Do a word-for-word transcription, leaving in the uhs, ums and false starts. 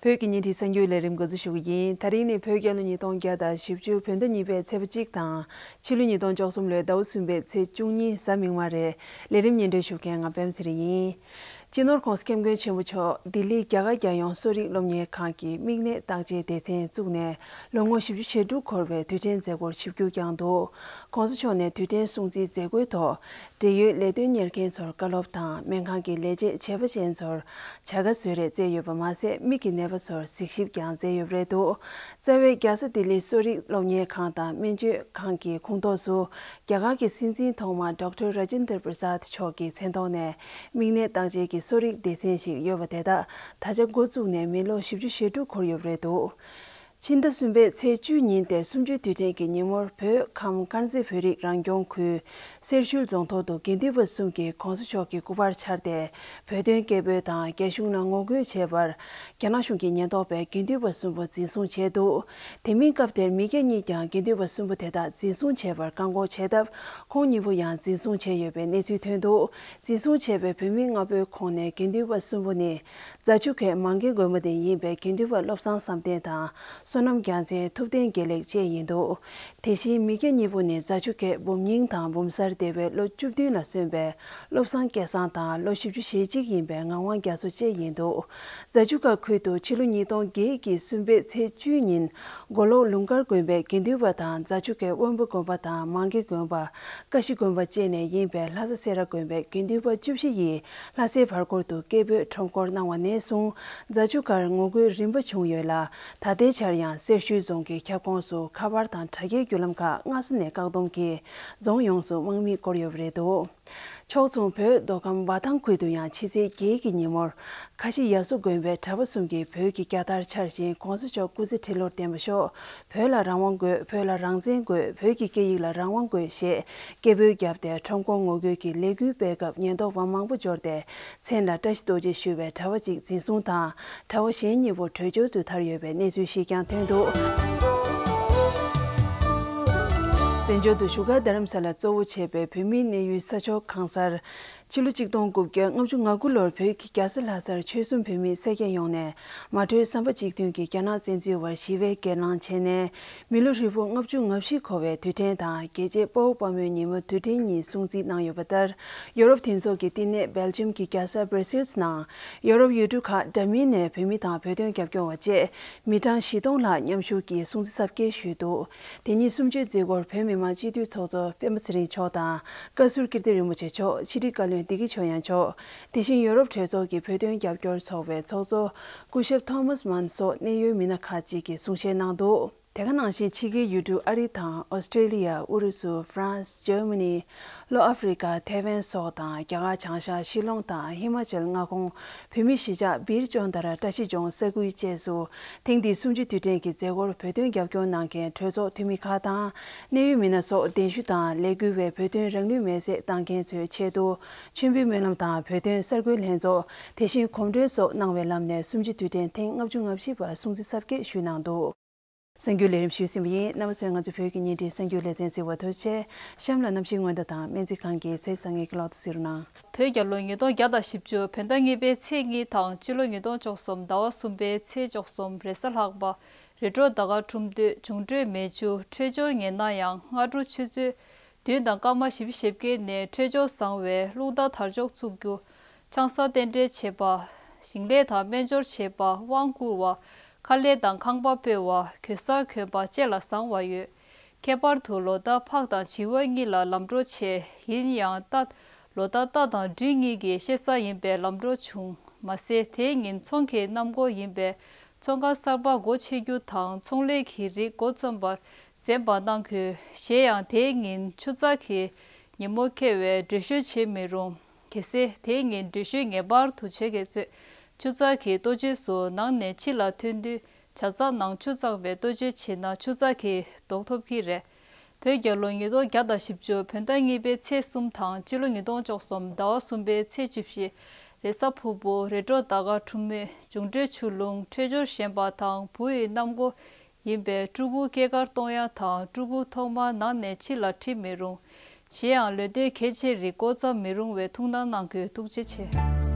བོད་ཀྱི་བརྙན་འཕྲིན་གསར་འགྱུར་ལས་རིམ་འགོ་འཛུགས་ཞུ་གི་ཡིན། ད་རིང་ནི་བོད་རྒྱལ་ལོ་ཉིས་སྟོང་བརྒྱ་དང་བཞི་བཅུ་བོད་ཟླ་གཉིས་པའི་ཚེས་པ་གཅིག་དང་། ཕྱི་ལོ་ཉིས་སྟོང་བཅུ་གསུམ་ལོའི་ཟླ་བ་གསུམ་པའི་ཚེས་བཅུ་གཉིས་གཟའ་མིག་དམར་རེད། ལས་རིམ་སྙན་སྒྲོན་ཞུ་མཁན་ང་པད་མ་ཚེ་རིང་ཡིན། སྤྱི་ནོར་༸གོང་ས་༸སྐྱབས་མགོན་ཆེན་པོ་མཆོག་ལྡི་ལིའི་རྒྱ་གར་རྒྱལ་ཡོངས་གསོ་རིག་སློབ་གཉེར་ཁང་གི་མིག་ནད་བརྟག་དཔྱད་སྡེ་ཚན་བཙུགས་ནས་ལོ་ངོ་བཞི་བཅུ་ཞེ་དྲུག་འཁོར་བའི་དུས་དྲན་མཛད་སྒོར་ཆིབས་བསྒྱུར་བསྐྱངས་འདུག ༸གོང་ས་མཆོག་ནས་དུས་དྲན་སྲུང་བརྩིའི་མཛད་སྒོའི་ཐོག་འབྲེལ་ཡོད་ལས་དོན་གཉེར་མཁན་ཚོར་བཀའ་སློབ་དང་སྨན་ཁང་གི་ལས་བྱེད་བྱེད་པ་ཅན་ཚོར་བྱ་དགའ་གསོལ་རས་སྩལ་ཡོད་པ་མ་ཟད། མིག་གི་ནད་པ་ཚོར་གཟིགས་ཞིབ་ཀྱང་མཛད་ཡོད་པ་རེད་འདུག་རྩ་བའི་རྒྱལ་ས་ལྡི་ལིའི་གསོ་རིག་སློབ་གཉེར་ཁང་དང་སྨན་བཅོས་ཁང་གི་ཁོངས་གཏོགས་སུ། རྒྱ་གར་གྱི་སྲིད་འཛིན་ཐོག་མ་ཌོག་ཊར་ར་ཇེན་དར་པྲ་སཱད་མཆོག་གི་མཚན་ཐོག་ནས་མིག་ནད་བརྟག་དཔྱད་ཀྱི་གསོ་རིག་སྡེ་ཚན་ཞིག་ཡོད་པ་དེ་དག་ད་ཆ་འགོ་བཙུགས་ནས་མི་ལོ་བཞི་བཅུ་ཞེ་དྲུག་འཁོར་ཡོད་པ་རེད་འདུག་ཕྱི་ཟླ་གསུམ་པའི་ཚེས་བཅུའི་ཉིན་ཏེ་གསུམ་བཅུའི་དུས་དྲན་གྱི་ཉིན་མོར་བོད་ཁམས་དཀར་མཛེས་བོད་རིགས་རང་སྐྱོང་ཁུལ་སེར་ཤུལ་རྫོང་ཐོག་ཏུ་དགེ་འདུན་པ་གསུམ་གྱིས་༸གོང་ས་མཆོག་གི་སྐུ་པར་འཕྱར་ཏེ་བོད་དོན་སྐད་འབོད་དང་རྒྱ་གཞུང་ལ་ངོ་རྒོལ་བྱས་པར་རྒྱ་ནག་གཞུང་གི་ཉེན་རྟོག་པས་དགེ་འདུན་པ་གསུམ་པོ་འཛིན་བཟུང་བྱས་འདུག་དེ་མིན་སྐབས་དེར་མི་སྐྱ་གཉིས་ཀྱང་དགེ་འདུན་པ་གསུམ་པོ་དེ་དག་འཛིན་བཟུང་བྱས་པར་བཀག་འགོག་བྱས་སྟབས། ཁོང་གཉིས་པོ་ཡང་འཛིན་བཟུང་བྱས་ཡོད་པའི་གནས་ཚུལ་ཐོན་འདུག་འཛིན་བཟུང་བྱས་པའི་བོད་མི་ལྔ་པོའི་ཁོངས་ནས་དགེ་འདུན་པ་གསུམ་པོ་ནི། རྫ་ཆུ་ཁའི་མང་ཁེ་དགོན་པ་ནས་ཡིན་པའི་དགེ་འདུན་པ་བློ་བཟང་བསམ་གཏན་དང་བསོད་ནམས་རྒྱལ་མཚན། ཐུབ་བསྟན་དགེ་ལེགས་བཅས་ཡིན་འདུག་དེ་བཞིན་མི་སྐྱ་གཉིས་པོ་ནི་རྫ་ཆུ་ཁའི་འབུམ་རྙིང་དང་འབུམ་སར་སྡེ་བའི་ལོ་བཅུ་བདུན་ལ་སོན་པའི་བློ་བཟང་སྐལ་བཟང་དང་ལོ་བཞི་བཅུ་ཞེ་གཅིག་ཡིན་པའི་ངག་དབང་རྒྱ་མཚོ་བཅས་ཡིན་འདུག་རྫ་ཆུ་ཁ་ཁུལ་དུ་ཕྱི་ལོ་ཉིས་སྟོང་བརྒྱད་ཀྱི་གསུམ་པའི་ཚེས་བཅུའི་ཉིན་མགོ་ལོག་ལུང་དཀར་དགོན་པའི་དགེ་འདུན་པ་དང་རྫ་ཆུ་ཁའི་དབོན་པོ་དགོན་པ་དང་མང་ཁེ་དགོན་པ། ཀ་ཤི་དགོན་པ་བཅས་ནས་ཡིན་པའི་ལྷ་ས་སེ་ར་དགོན་པའི་དགེ་འདུན་པ་བཅུ་བཞི་ཡིས་ལྷ་སའི་བར་སྐོར་དུ་སྐད་འབོད་ཁྲོམ་སྐོར་གནང་བ་ནས་བཟུང་རྫ་ཆུ་ཁར་ངོ་རྒོལ་རིམ་པ་བྱུང་ཡོད་ལ། ད་ལྟའི་ཆར་ཡང་སེར་ཤུལ་རྫོང་གི་ཁྱབ་ཁོངས་སུ་ཁ་པར་དང་དྲ་རྒྱའི་བརྒྱུད་ལམ་ཁག་སྔ་ས་ནས་བཀག་སྡོམ་གྱིས་རྫོང་ཡོངས་སུ་དམག་མིས་བསྐོར་ཡོད་པ་རེད་འདུག་ཕྱོགས་མཚུངས་བོད་མདོ་ཁམས་འབའ་ཐང་ཁུལ་དུ་ཡང་ཕྱི་ཚེས་བརྒྱད་ཀྱི་ཉིན་མོར་ཁ་ཆེ་ཡ་སོ་དགོན་པའི་གྲྭ་པ་གསུམ་གྱིས་བོད་ཀྱི་རྒྱལ་དར་འཕྱར་བཞིན་༸གོང་ས་མཆོག་སྐུ་ཚེ་ཁྲི་ལོར་བརྟན་པར་ཤོག་བོད་ལ་རང་དབང་དགོས། བོད་ལ་རང་བཙན་དགོས། བོད་ཀྱི་སྐད་ཡིག་ལ་རང་དབང་དགོས་ཞེས་སྐད་འབོད་བརྒྱབ་སྟེ་ཁྲོམ་སྐོར་ངོ་རྒོལ་གྱི་ལས་འགུལ་སྤེལ་སྐབས་ཉེན་རྟོག་པ་མང་པོ་འབྱོར་ཏེ་མཚན་ལ་བཀྲ་ཤིས་རྡོ་རྗེ་ཞུ་བའི་གྲྭ་པ་གཅིག་འཛིན་བཟུང་དང་གྲྭ་པ་གཞན་གཉིས་པོ་བྲོས་བྱོལ་དུ་ཐར་ཡོད་པའི་གནས་ཚུལ་ཞིག་ཀྱང་ཐོན་འདུག་བཙན་བྱོལ་དུ་བཞུགས་སྒར་རྡ་རམ་ས་ལ་གཙོ་བོ་བྱས་པའི་བོད་མིའི་གནས་ཡུལ་ས་ཕྱོགས་གང་སར། ཕྱི་ལོ་གཅིག་སྟོང་དགུ་བརྒྱ་ལྔ་བཅུ་ང་དགུ་ལོར་བོད་ཀྱི་རྒྱལ་ས་ལྷ་སར་ཆོལ་གསུམ་བོད་མིའི་སེར་སྐྱ་ཡོངས་ནས་མ་གྲོས་བསམ་པ་གཅིག་མཐུན་གྱིས་རྒྱ་ནག་བཙན་འཛུལ་བར་ཞི་བའི་གྱེན་ལངས་བྱས་ནས། མི་ལོ་ཧྲིལ་པོ་ལྔ་བཅུ་ང་བཞི་འཁོར་བའི་དུས་དྲན་དང་རྒྱལ་གཅེས་དཔའ་བོ་དཔའ་མོའི་ཉིན་མོ་དུས་དྲན་གཉིས་སྲུང་བརྩི་གནང་ཡོད་པ་ལྟར། ཡོ་རོབ་མཐུན་ཚོགས་ཀྱི་བསྟི་གནས་སྦེལ་ཇམ་གྱི་རྒྱལ་ས་སྦར་སིལ་ནང་། ཡོ་རོབ་ཡུལ་གྲུ་ཁག་འདྲ་མིན་ནས་བོད་མི་དང་བོད་དོན་རྒྱབ་སྐྱོར་བ་བཅས་མི་གྲངས་བཞི་སྟོང་ལྷག་མཉམ་ཞུགས་ཀྱིས་སྲུང་བརྩི་གཟབ་རྒྱས་ཞུས་འདུག་དེ་ཉིན་གསུམ་བཅུའི་མཛད་སྒོར་བོད་མི་མང་སྤྱི་འཐུས་ཚོགས་གཙོ་སྤེན་པ་ཚེ་རིང་མཆོག་དང་། བཀའ་ཟུར་ཀིརྟི་རིན་པོ་ཆེ་མཆོག་ཕྱི་དྲིལ་བཀའ་བློན་བདེ་སྐྱིད་ཆོས་དབྱངས་མཆོག་དེ་བཞིན་ཡོ་རོབ་གྲོས་ཚོགས་ཀྱི་བོད་དོན་རྒྱབ་སྐྱོར་ཚོགས་པའི་ཚོགས་གཙོ་སྐུ་ཞབས་ཐོ་མཱས་མཱན་སོགས་གནད་ཡོད་མི་སྣ་ཁག་ཅིག་གིས་གསུང་བཤད་གནང་འདུག་དེ་ག་ནང་བཞིན་ཕྱི་རྒྱལ་ཡུལ་གྲུ་ཨ་རི་དང་ཨོ་སི་ཀྲེ་ལི་ཡ། ཨུ་རུ་སུ། ཧྥ་རན་སི། འཇར་མ་ནི། ལྷོ་ཨ་ཧྥེ་རི་ཀ། ཐའེ་ཝན་སོགས་དང་རྒྱ་གར་བྱང་ཤར་ཤི་ལོང་དང་ཧི་མ་ཅལ་མངའ་ཁོངས་བོད་མི་གཞིས་ཆགས་སྦིར་ཅོན་དར་བཀྲ་ཤིས་ལྗོངས་ས་ཁུལ་བཅས་སུ་ཐེངས་འདིའི་གསུམ་བཅུའི་དུས་དྲན་གྱི་མཛད་སྒོར་བོད་དོན་རྒྱབ་སྐྱོར་གནང་མཁན་གྲོས་ཚོགས་འཐུས་མི་ཁག་དང་། གནད་ཡོད་མི་སྣ་སོགས་གདན་ཞུ་དང་ལས་འགུལ་བའི་བོད་དོན་རང་ལུས་མེར་སྲེག་བཏང་མཁན་ཚོའི་ཆེད་དུ། མཆོད་འབུལ་སྨོན་ལམ་དང་བོད་དོན་གསར་འགོད་ལྷན་ཚོགས། དེ་བཞིན་གོམ་བགྲོད་སོགས་གནང་བའི་ལམ་ནས་གསུམ་བཅུའི་དུས་དྲན་ཐེངས་ལྔ་བཅུ་ང་བཞི་པ་སྲུང་བརྩི་གཟབ་རྒྱས་ཞུས་གནང་འདུག་གསར་འགྱུར་ལས་རིམ་ཞུས་ཟིན་པ་ཡིན། རྣམ་པ་ཚོས་ང་ཚོ་བོད་ཀྱི་བརྙན་འཕྲིན་གསར་འགྱུར་ལེ་ཚན་གཟིགས་པར་ཐུགས་རྗེ་ཆེ། གཤམ་ལ་གནམ་གཤིས་སྔོན་བརྡ་དང་སྨན་རྩིས་ཁང་གི་ཚེས་གསར་ངེས་ཀྱི་ལོག་ཏུ་གཟིགས་རོགས་གནང་། བོད་རྒྱལ་ལོ་ཉིས་སྟོང་བརྒྱ་དང་བཞི་བཅུ་བོད་ཟླ་གཉིས་པའི་ཚེས་གཉིས་དང་སྤྱི་ལོ་ཉིས་སྟོང་བཅུ་གསུམ་ཟླ་བ་གསུམ་པའི་ཚེས་བཅུ་གསུམ་རེས་གཟའ་ལྷག་པ། རི་གྲོ་ཟླ་སྐར་འཁྲུངས་དུས་འབྱུང་འཕྲོད་མེ་ཆུ་འཕྲོད་སྦྱོར་ངན་ན་ཡང་སྔ་དྲོ་ཆུ་ཚོད་བདུན་དང་སྐར་མ་བཞི་བཅུ་ཞེ་བརྒྱད་ནས་འཕྲོད་སྦྱོར་བཟང་བའི་རླུང་རྟ་དར་ལྕོག་བཙུགས་རྒྱུ། ཆང་ས་རྟེན་འབྲེལ་བྱེད་པ། ཞིང་ལས་དང་སྨན་སྦྱོར་བྱེད་པ། དབང་བསྐུར་བ། ཁ་ལས་དང་ཁང་པ་སྤོས་པ། གོས་གསར་གྱོན་པ་བཅས་ལ་བཟང་བ་ཡོད། ཁྱད་པར་དུ་ལོ་ཟླ་ཕག་དང་བྱི་བ་གཉིས་ལ་ལམ་འགྲོ་ཆེ། ཡིན་ཡང་རྟ། ལོ་ཟླ་རྟ་དང་སྦྲུལ་གཉིས་ཀྱི་གཤེད་གཟའ་ཡིན་པས་ལམ་འགྲོ་ཆུང་། མ་ཟད་དེའི་ཉིན་ཚོང་གི་གནམ་སྒོ་ཡིན་པས་ཚོང་ཁང་གསར་པ་སྒོ་ཕྱེ་རྒྱུ་དང་ཚོང་ལས་ཀྱི་རིགས་འགོ་རྩོམ་པར་འཛེམ་པ་གནང་དགོས། གཞན་ཡང་དེའི་ཉིན་ཆུ་ཚགས་ཀྱི་ཉིན་མོ་འཁེལ་བས་འགྲུལ་བཞུད་བྱེད་མི་རུང་། གལ་སྲིད་དེའི་ཉིན་འགྲུལ་བཞུད་ངེས་པར་དུ་བྱེད་དགོས་ཚེ། ཆུ་ཚགས་ཀྱི་ལྟོ་ཆས་སུ་ནང་ནས་ཕྱི་ལ་ཐོན་དུས་ཇ་ཚགས་ནང་ཆུ་བཙགས་པའི་ལྟོ་ཆས་བྱིན་ན་ཆུ་ཚགས་ཀྱིས་ལྡོག་ཐུབ་ཀྱི་རེད། བོད་རྒྱལ་ལོ་ཉིས་སྟོང་བརྒྱ་དང་བཞི་བཅུ་བོད་ཟླ་གཉིས་པའི་ཚེས་གསུམ་དང་སྤྱི་ལོ་ཉིས་སྟོང་བཅུ་གསུམ་ཟླ་བ་གསུམ་པའི་ཚེས་བཅུ་བཞི། རེས་གཟའ་ཕུར་བུ། རི་གྲོ་ཟླ་སྐར་འཁྲུངས་མུས། འབྱུང་འཕྲོད་ཆུ་རླུང་འཕྲོད་སྦྱོར་ཞན་པ་དང་བུ་ཡི་གནམ་སྒོ་ཡིན་པས་ཕྲུ་གུ་སྐྱེས་སྐར་གཏོང་ཡ་དང་ཕྲུ་གུ་ཐོག་མར་ནང་ནས་ཕྱི་ལ་ཁྲིད་མི་རུང་། གཞན་ཡང་ལས་དོན་གལ་ཆེ་རིགས་འགོ་བརྩམ་མི་རུང་བའི་ཐུགས་སྣང་གནང་དགོས། ཐུགས་རྗེ་ཆེ།